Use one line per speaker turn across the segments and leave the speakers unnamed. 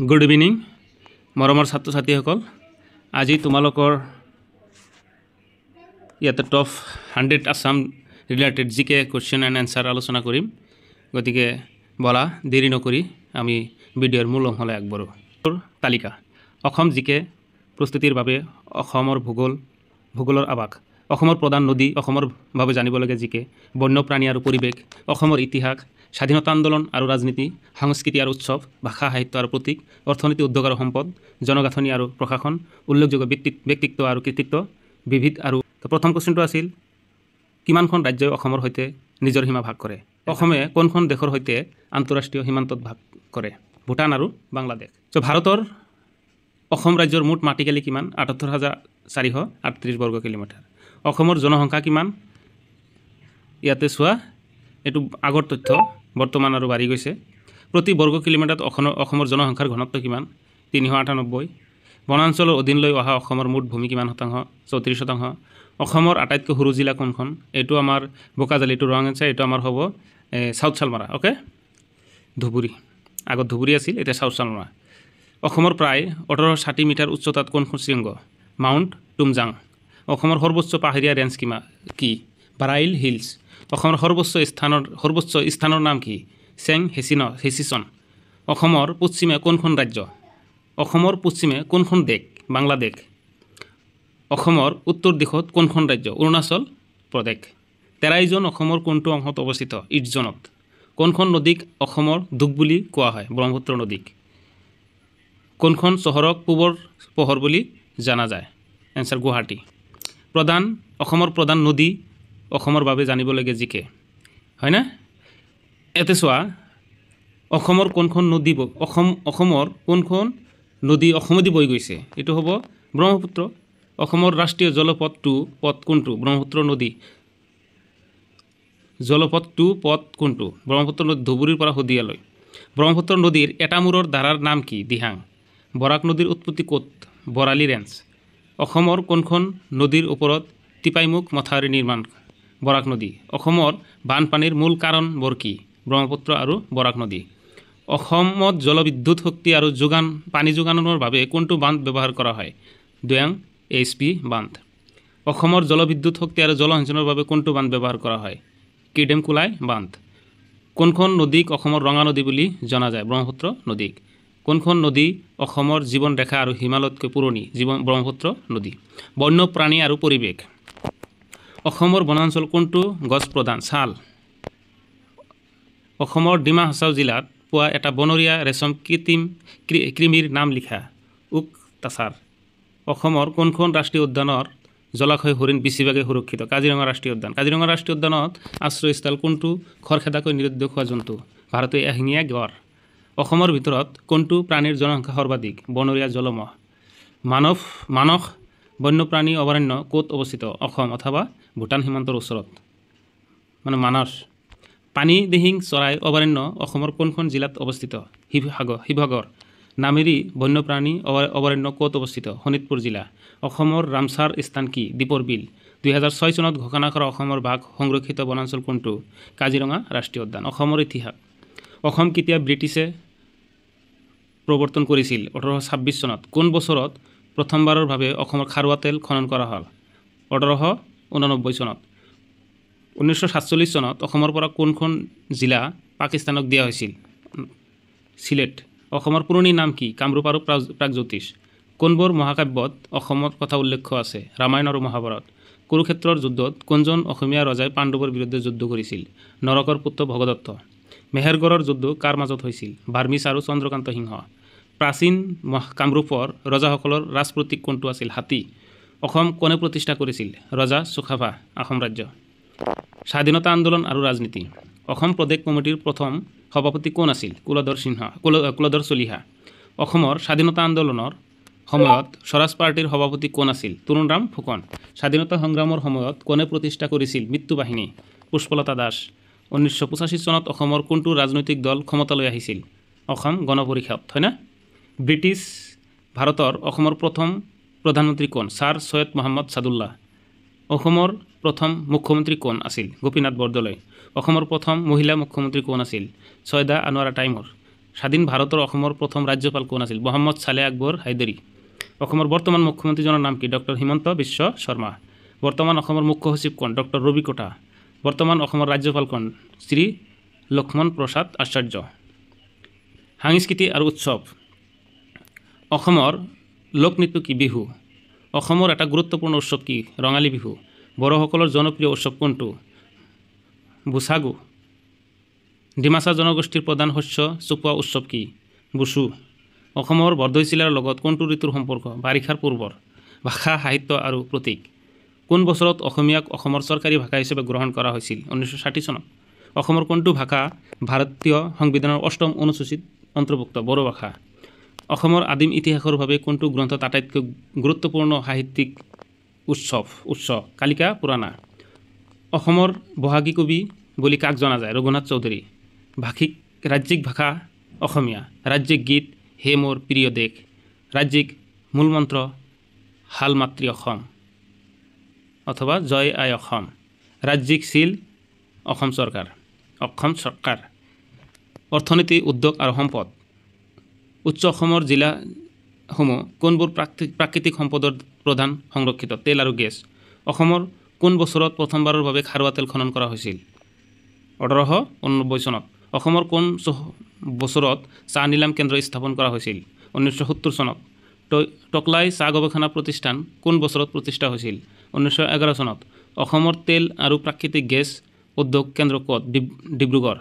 Good evening মৰমৰ ছাত্ৰ ছাত্ৰীসকল, আজি তোমালোকৰ ইয়াতে top 100 Assam related GK question and answer আলোচনা কৰিম। গতিকে বলা, দেৰি নকৰি আমি ভিডিঅ'ৰ মূল অংশলৈ আগবাঢ়োঁ। তালিকা অসম জিকে প্ৰস্তুতিৰ বাবে অসমৰ ভূগোল, ভূগোলৰ আৱাস, অসমৰ প্ৰধান নদী, অসমৰ বাবে জানিবলগীয়া জিকে, বন্যপ্ৰাণী আৰু পৰিৱেশ, অসমৰ ইতিহাস, স্বাধীনতা আন্দোলন আৰু ৰাজনীতি, সংস্কৃতি আৰু উৎসৱ, ভাষা সাহিত্য আৰু প্ৰতীক, অৰ্থনীতি, উদ্যোগ আৰু সম্পদ, জনগাঁথনি আৰু প্ৰশাসন, উল্লেখযোগ্য ব্যক্তিত্ব আৰু কৃতিত্ব, বিবিধ আৰু। প্ৰথম কুৱেশ্যনটো আছিল, কিমানখন ৰাজ্যই অসমৰ সৈতে নিজৰ সীমা ভাগ কৰে? অসমে কোনখন দেশৰ সৈতে আন্তঃৰাষ্ট্ৰীয় সীমান্তত ভাগ কৰে? ভূটান আৰু বাংলাদেশ। চ' ভাৰতৰ অসম ৰাজ্যৰ মুঠ মাটিকালি কিমান? 78,438 বৰ্গ কিলোমিটাৰ। অসমৰ জনসংখ্যা কিমান? ইয়াতে চোৱা, এইটো আগৰ তথ্য, বৰ্তমান আৰু বাঢ়ি গৈছে। প্ৰতি বৰ্গ কিলোমিটাৰত অসমৰ জনসংখ্যাৰ ঘনত্ব কিমান? 398। বনাঞ্চলৰ অধীনলৈ অহা অসমৰ মুঠ ভূমি কিমান শতাংশ? 34%। অসমৰ আটাইতকৈ সৰু জিলা কোনখন? এইটো আমাৰ বোকাজালি, এইটো ৰং এনচাৰ। এইটো আমাৰ হ'ব চাউথ শালমাৰা। অ'কে, ধুবুৰী, আগত ধুবুৰী আছিল, এতিয়া চাউথ শালমাৰা। অসমৰ প্ৰায় 1860 মিটাৰ উচ্চতাত কোনখন শৃংগ? মাউণ্ট টুমজাং। অসমৰ সৰ্বোচ্চ পাহাৰীয়া ৰেঞ্জ কি? বাৰাইল হিলছ। অসমৰ সৰ্বোচ্চ স্থানৰ নাম কি? চেং হেচিচন। অসমৰ পশ্চিমে কোনখন ৰাজ্য? অসমৰ পশ্চিমে কোনখন দেশ? বাংলাদেশ। অসমৰ উত্তৰ দিশত কোনখন ৰাজ্য? অৰুণাচল প্ৰদেশ। তেৰাইজন অসমৰ কোনটো অংশত অৱস্থিত? ইষ্ট জ'নত। কোনখন নদীক অসমৰ দুখ বুলি কোৱা হয়? ব্ৰহ্মপুত্ৰ নদীক। কোনখন চহৰক পূবৰ পোহৰ বুলি জনা যায়? এনচাৰ গুৱাহাটী। অসমৰ প্ৰধান নদী, অসমৰ বাবে জানিবলগীয়া জিকে, হয়নে? ইয়াতে চোৱা, অসমৰ কোনখন নদী অসম অসমৰ কোনখন নদী অসমেদি বৈ গৈছে? এইটো হ'ব ব্ৰহ্মপুত্ৰ। অসমৰ ৰাষ্ট্ৰীয় জলপথ টু পথ কোনটো? ব্ৰহ্মপুত্ৰ নদী। জলপথ টু পথ কোনটো? ব্ৰহ্মপুত্ৰ নদী, ধুবুৰীৰ পৰা শদিয়ালৈ। ব্ৰহ্মপুত্ৰ নদীৰ এটা মূৰৰ ধাৰাৰ নাম কি? দিহাং। বৰাক নদীৰ উৎপত্তি ক'ত? বৰালি ৰেঞ্জ। অসমৰ কোনখন নদীৰ ওপৰত টিপাইমুখ মথাউৰি নিৰ্মাণ? বৰাক নদী। অসমৰ বানপানীৰ মূল কাৰণবোৰ কি? ব্ৰহ্মপুত্ৰ আৰু বৰাক নদী। অসমত জলবিদ্যুৎ শক্তি আৰু পানী যোগানৰ বাবে কোনটো বান্ধ ব্যৱহাৰ কৰা হয়? দৈয়াং এইচ পি বান্ধ। অসমৰ জলবিদ্যুৎ শক্তি আৰু জলসিঞ্চনৰ বাবে কোনটো বান্ধ ব্যৱহাৰ কৰা হয়? কিডেমকুলাই বান্ধ। কোনখন নদীক অসমৰ ৰঙা নদী বুলি জনা যায়? ব্ৰহ্মপুত্ৰ নদীক। কোনখন নদী অসমৰ জীৱন ৰেখা আৰু হিমালয়তকৈ পুৰণি? ব্ৰহ্মপুত্ৰ নদী। বন্যপ্ৰাণী আৰু পৰিৱেশ। অসমৰ বনাঞ্চল কোনটো গছ প্ৰধান? শাল। অসমৰ ডিমা হাছাও জিলাত পোৱা এটা বনৰীয়া ৰেচম কৃত্ৰিম কৃমিৰ নাম লিখা। উক তাছাৰ। অসমৰ কোনখন ৰাষ্ট্ৰীয় উদ্যানৰ জলাশয় হৰিণ বেছিভাগেই সুৰক্ষিত? কাজিৰঙা ৰাষ্ট্ৰীয় উদ্যান। কাজিৰঙা ৰাষ্ট্ৰীয় উদ্যানত আশ্ৰয়স্থল কোনটো খৰখেদাকৈ নিৰুদ্দেশ হোৱা জন্তু? ভাৰতীয় এশিঙীয়া গঁড়। অসমৰ ভিতৰত কোনটো প্ৰাণীৰ জনসংখ্যা সৰ্বাধিক? বনৰীয়া জলমহ। মানস বন্যপ্ৰাণী অভয়াৰণ্য ক'ত অৱস্থিত? অসম অথবা ভূটান সীমান্তৰ ওচৰত, মানে মানস। পানীদিহিং চৰাই অভয়াৰণ্য অসমৰ কোনখন জিলাত অৱস্থিত? শিৱসাগৰ। নামেৰী বন্যপ্ৰাণী অভয়াৰণ্য ক'ত অৱস্থিত? শোণিতপুৰ জিলা। অসমৰ ৰামচাৰ স্থান কি? দীপৰ বিল। 2006 চনত ঘোষণা কৰা অসমৰ বাঘ সংৰক্ষিত বনাঞ্চল কোনটো? কাজিৰঙা ৰাষ্ট্ৰীয় উদ্যান। অসমৰ ইতিহাস। অসম কেতিয়া ব্ৰিটিছে প্ৰৱৰ্তন কৰিছিল? 1826 চনত। কোন বছৰত প্ৰথমবাৰৰ বাবে অসমৰ খাৰুৱা তেল খনন কৰা হ'ল? 1889 চনত। 1947 চনত অসমৰ পৰা কোনখন জিলা পাকিস্তানক দিয়া হৈছিল? চিলেট। অসমৰ পুৰণি নাম কি? কামৰূপ আৰু প্ৰাগজ্যোতিষ। কোনবোৰ মহাকাব্যত অসমৰ কথা উল্লেখ আছে? ৰামায়ণ আৰু মহাভাৰত। কুৰুক্ষেত্ৰৰ যুদ্ধত কোনজন অসমীয়া ৰজাই পাণ্ডৱৰ বিৰুদ্ধে যুদ্ধ কৰিছিল? নৰকৰ পুত্ৰ ভগদত্ত। মেহেৰগড়ৰ যুদ্ধ কাৰ মাজত হৈছিল? বাৰ্মিছ আৰু চন্দ্ৰকান্ত সিংহ। প্ৰাচীন কামৰূপৰ ৰজাসকলৰ ৰাজপ্ৰতীক কোনটো আছিল? হাতী। অসম কোনে প্ৰতিষ্ঠা কৰিছিল? ৰজা চুকাফা, অসম ৰাজ্য। স্বাধীনতা আন্দোলন আৰু ৰাজনীতি। অসম প্ৰদেশ কমিটিৰ প্ৰথম সভাপতি কোন আছিল? কুলধৰ সিংহ, কুলধৰ চলিহা। অসমৰ স্বাধীনতা আন্দোলনৰ সময়ত স্বৰাজ পাৰ্টীৰ সভাপতি কোন আছিল? তৰুণৰাম ফুকন। স্বাধীনতা সংগ্ৰামৰ সময়ত কোনে প্ৰতিষ্ঠা কৰিছিল মৃত্যু বাহিনী? পুষ্পলতা দাস। 1985 চনত অসমৰ কোনটো ৰাজনৈতিক দল ক্ষমতালৈ আহিছিল? অসম গণ পৰিষদ, হয়নে? ব্ৰিটিছ ভাৰতৰ অসমৰ প্ৰথম প্ৰধানমন্ত্ৰী কোন? ছাৰ চৈয়দ মহম্মদ ছাদুল্লাহ। অসমৰ প্ৰথম মুখ্যমন্ত্ৰী কোন আছিল? গোপীনাথ বৰদলৈ। অসমৰ প্ৰথম মহিলা মুখ্যমন্ত্ৰী কোন আছিল? ছয়দা আনোৱাৰা টাইমুৰ। স্বাধীন ভাৰতৰ অসমৰ প্ৰথম ৰাজ্যপাল কোন আছিল? মহম্মদ ছালেহ আকবৰ হায়দৰী। অসমৰ বৰ্তমান মুখ্যমন্ত্ৰীজনৰ নাম কি? ডক্টৰ হিমন্ত বিশ্ব শৰ্মা। বৰ্তমান অসমৰ মুখ্য সচিব কোন? ডক্টৰ ৰবি কোটা। বৰ্তমান অসমৰ ৰাজ্যপাল কোন? শ্ৰী লক্ষ্মণ প্ৰসাদ আচাৰ্য। সাংস্কৃতিক আৰু উৎসৱ। অসমৰ লোকনৃত্য কি? বিহু। অসমৰ এটা গুৰুত্বপূৰ্ণ উৎসৱ কি? ৰঙালী বিহু। বড়োসকলৰ জনপ্ৰিয় উৎসৱ কোনটো? বুচাগু। ডিমাচা জনগোষ্ঠীৰ প্ৰধান শস্য চপোৱা উৎসৱ কি? বুচু। অসমৰ বৰদৈচিলাৰ লগত কোনটো ঋতুৰ সম্পৰ্ক? বাৰিষাৰ পূৰ্বৰ। ভাষা, সাহিত্য আৰু প্ৰতীক। কোন বছৰত অসমীয়াক অসমৰ চৰকাৰী ভাষা হিচাপে গ্ৰহণ কৰা হৈছিল? 1960 চনত। অসমৰ কোনটো ভাষা ভাৰতীয় সংবিধানৰ অষ্টম অনুসূচীত অন্তৰ্ভুক্ত? বড়ো ভাষা। অসমৰ আদিম ইতিহাসৰ বাবে কোনটো গ্ৰন্থত আটাইতকৈ গুৰুত্বপূৰ্ণ সাহিত্যিক উৎস? কালিকা পুৰাণা। অসমৰ বহাগী কবি বুলি কাক জনা যায়? ৰঘুনাথ চৌধুৰী। ৰাজ্যিক ভাষা অসমীয়া। ৰাজ্যিক গীত হে মোৰ প্ৰিয় দেশ। ৰাজ্যিক মূলমন্ত্ৰ হাল মাতৃ অসম অথবা জয় আই অসম। ৰাজ্যিক চিল অসম চৰকাৰ। অসম চৰকাৰ। অৰ্থনীতি, উদ্যোগ আৰু সম্পদ। উচ্চ অসমৰ জিলাসমূহ কোনবোৰ প্ৰাকৃতিক সম্পদৰ প্ৰধান সংৰক্ষিত? তেল আৰু গেছ। অসমৰ কোন বছৰত প্ৰথমবাৰৰ বাবে খাৰুৱা তেল খনন কৰা হৈছিল? 1889 চনত। অসমৰ কোন বছৰত চাহ নিলাম কেন্দ্ৰ স্থাপন কৰা হৈছিল? 1970 চনত। টকলাই চাহ গৱেষণা প্ৰতিষ্ঠান কোন বছৰত প্ৰতিষ্ঠা হৈছিল? 1911 চনত। অসমৰ তেল আৰু প্ৰাকৃতিক গেছ উদ্যোগ কেন্দ্ৰ ক'ত? ডিব্ৰুগড়।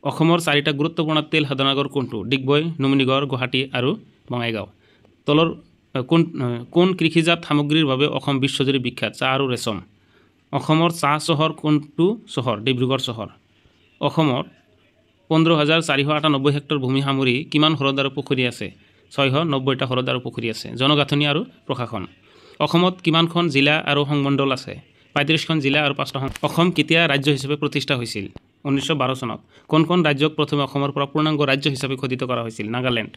অসমৰ চাৰিটা গুৰুত্বপূৰ্ণ তেল শোধনাগাৰ কোনটো? ডিগবৈ, নুমলীগড়, গুৱাহাটী আৰু বঙাইগাঁও। তলৰ কোন কৃষিজাত সামগ্ৰীৰ বাবে অসম বিশ্বজুৰি বিখ্যাত? চাহ আৰু ৰেচম। অসমৰ চাহ চহৰ কোনটো চহৰ? ডিব্ৰুগড় চহৰ। অসমৰ 15,498 হেক্টৰ ভূমি সামৰি কিমান হ্ৰদ আৰু পুখুৰী আছে? 690টা হ্ৰদ আৰু পুখুৰী আছে। জনগাঁথনি আৰু প্ৰশাসন। অসমত কিমানখন জিলা আৰু সংমণ্ডল আছে? 35খন জিলা আৰু 5টা। অসম কেতিয়া ৰাজ্য হিচাপে প্ৰতিষ্ঠা হৈছিল? 1912 চনত। কোনখন ৰাজ্যক প্ৰথমে অসমৰ পৰা পূৰ্ণাংগ ৰাজ্য হিচাপে খোদিত কৰা হৈছিল? নাগালেণ্ড।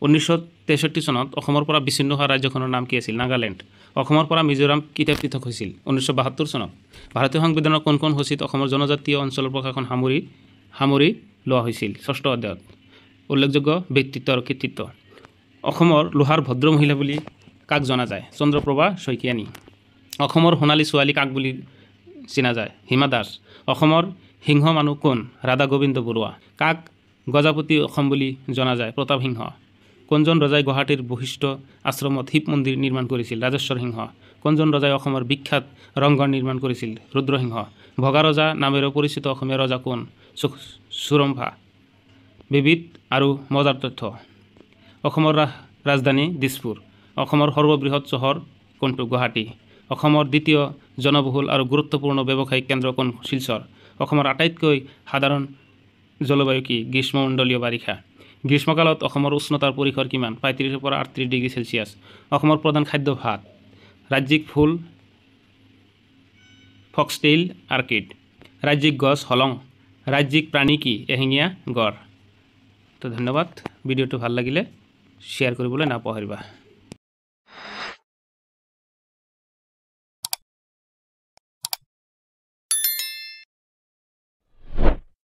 1963 চনত অসমৰ পৰা বিচ্ছিন্ন হোৱা ৰাজ্যখনৰ নাম কি আছিল? নাগালেণ্ড। অসমৰ পৰা মিজোৰাম কেতিয়া পৃথক হৈছিল? 1972 চনত। ভাৰতীয় সংবিধানৰ কোনখন সূচীত অসমৰ জনজাতীয় অঞ্চলৰ প্ৰশাসন সামৰি লোৱা হৈছিল? ষষ্ঠ অধ্যায়ত। উল্লেখযোগ্য ব্যক্তিত্ব আৰু কৃতিত্ব। অসমৰ লোহাৰ ভদ্ৰ মহিলা বুলি কাক জনা যায়? চন্দ্ৰপ্ৰভা শইকীয়ানী। অসমৰ সোণালী ছোৱালী কাক বুলি চিনা যায়? হিমা দাস। অসমৰ সিংহ মানুহ কোন? ৰাধা গোবিন্দ বৰুৱা। কাক গজাপতি অসম বুলি জনা যায়? প্ৰতাপ সিংহ। কোনজন ৰজাই গুৱাহাটীৰ বশিষ্ঠ আশ্ৰমত শিৱ মন্দিৰ নিৰ্মাণ কৰিছিল? ৰাজেশ্বৰ সিংহ। কোনজন ৰজাই অসমৰ বিখ্যাত ৰংঘৰ নিৰ্মাণ কৰিছিল? ৰুদ্ৰসিংহ। ভগা ৰজা নামেৰেও পৰিচিত অসমীয়া ৰজা কোন? সুৰম্ভা। বিবিধ আৰু মজাৰ তথ্য। অসমৰ ৰাজধানী দিছপুৰ। অসমৰ সৰ্ববৃহৎ চহৰ কোনটো? গুৱাহাটী। অসমৰ দ্বিতীয় জনবহুল আৰু গুৰুত্বপূৰ্ণ ব্যৱসায়িক কেন্দ্ৰ কোন? শিলচৰ। অসমৰ আটাইতকৈ সাধাৰণ জলবায়ু কি? গ্ৰীষ্মমণ্ডলীয় বাৰিষা। গ্ৰীষ্মকালত অসমৰ উষ্ণতাৰ পৰিসৰ কিমান? 35ৰ পৰা 38 ডিগ্ৰী চেলছিয়াছ। অসমৰ প্ৰধান খাদ্য ভাত। ৰাজ্যিক ফুল ফক্সটেইল আৰ্কিড। ৰাজ্যিক গছ হলং। ৰাজ্যিক প্ৰাণী কি? এশিঙীয়া গড়। তো ধন্যবাদ। ভিডিঅ'টো ভাল লাগিলে শ্বেয়াৰ কৰিবলৈ নাপাহৰিবা।